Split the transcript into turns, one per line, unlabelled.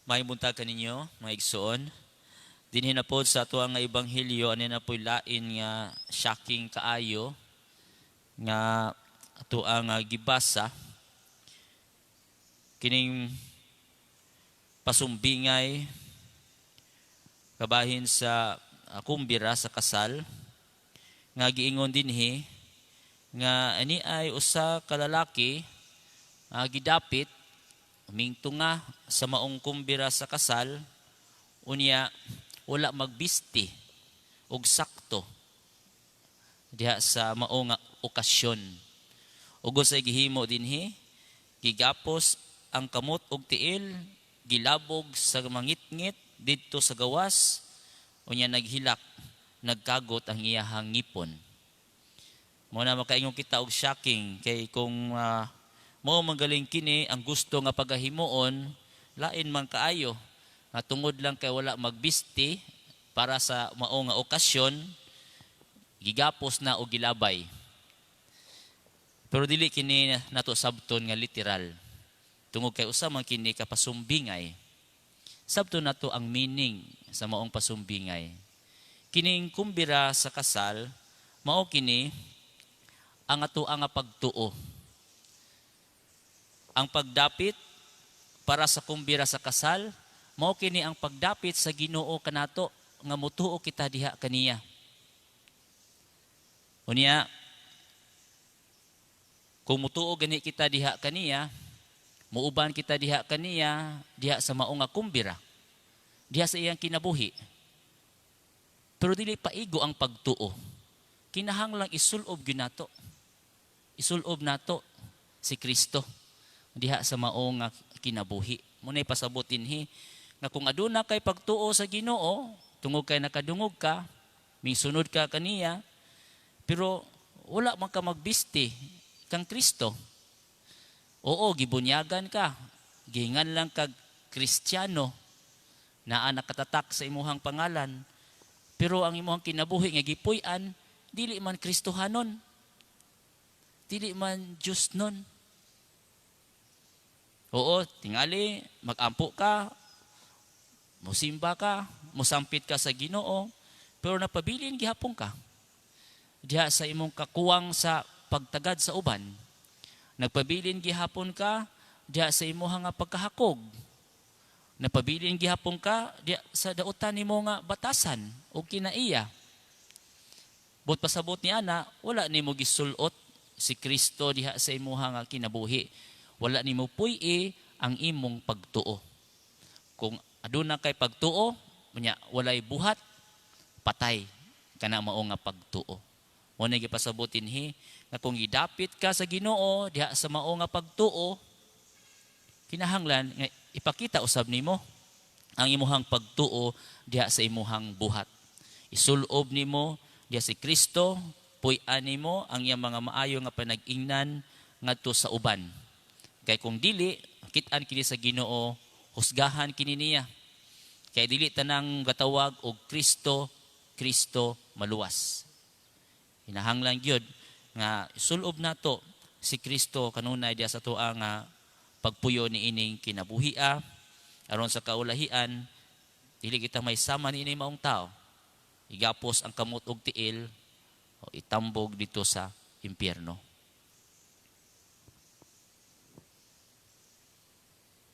Maayong buntag kaninyo, mga igsoon. Dinhi na pod sa ato nga ebanghelyo, ani na po'y lain nga shocking kaayo nga ato ang gibasa, kining pasumbingay kabahin sa kumbira sa kasal nga giingon dinhi nga ani ay usa ka lalaki gidapit mingtunga sa maong kumbira sa kasal, unya wala magbisti og sakto diha sa mao nga okasyon. Ug unsay gihimo dinhi? Gigapos ang kamot og tiil, gilabog sa mangitngit didto sa gawas, unya naghilak, nagkagot ang iyahang ngipon. Mao na makaingon kita og shocking kay kung mao magaling kini ang gusto nga pagahimuon, lain man kaayo nga tungod lang kay wala magbisti para sa mao nga okasyon, gigapos na og gilabay. Pero dili kini nato sabton nga literal tungod kay usa man kini ka pasumbingay. Sabton nato ang meaning sa maong pasumbingay. Kining kumbira sa kasal, mao kini ang ato nga pagtuo. Ang pagdapit para sa kumbira sa kasal, mao kini ang pagdapit sa Ginoo kanato nga mutuo kita diha kaniya. Unya, kung mutuo gani kita diha kaniya, muuban kita diha kaniya, diha sa mao nga kumbira, diha sa iyang kinabuhi. Pero dili paigo ang pagtuo. Kinahanglang isulob gyud nato. Isulob nato si Kristo diha sa mao nga kinabuhi. Mao nay pasabot dinhi nga kung aduna kay pagtuo sa Ginoo, tungod kay nakadungog ka, misunod ka kaniya, pero wala man ka magbisti kang Kristo. Oo, gibunyagan ka, gihingan lang kag Kristiyano, naa nakatatak sa imuhang pangalan, pero ang imuhang kinabuhi nga gipuy-an, dili man Kristohanon. Dili man Diyos nun. Oo, tingali, mag-ampo ka, musimba ka, musampit ka sa Ginoo, pero napabilin gihapon ka diha sa imong kakuwang sa pagtagad sa uban. Nagpabilin gihapon ka diha sa imuhang nga pagkahakog. Napabilin gihapon ka diha sa dautan nimo nga batasan o kinaiya. But pasabot ni ana, wala nimo gisulot si Kristo diha sa imuha nga kinabuhi. Wala nimo puy-i ang imong pagtuo. Kung aduna kay pagtuo, unya walay buhat, patay kana mao nga pagtuo. Mao na gipasabot dinhi nga kung gidapit ka sa Ginoo diha sa mao nga pagtuo, kinahanglan nga ipakita usab nimo ang imuhang pagtuo diha sa imuhang buhat. Isulob nimo diha si Kristo, puy-an nimo ang iyang mga maayo nga panag-ingnan ngadto sa uban. Kay kung dili, kit-an kini sa Ginoo, husgahan kini niya. Kay dili tanang gatawag og Kristo, Kristo maluwas. Hinahanglan gyud nga isulob nato si Kristo kanunay diha sa atoa nga pagpuyo ni ining kinabuhia, aron sa kaulahian dili kita may sama ni ining maong tao. Igapos ang kamot og tiil o itambog dito sa impyerno.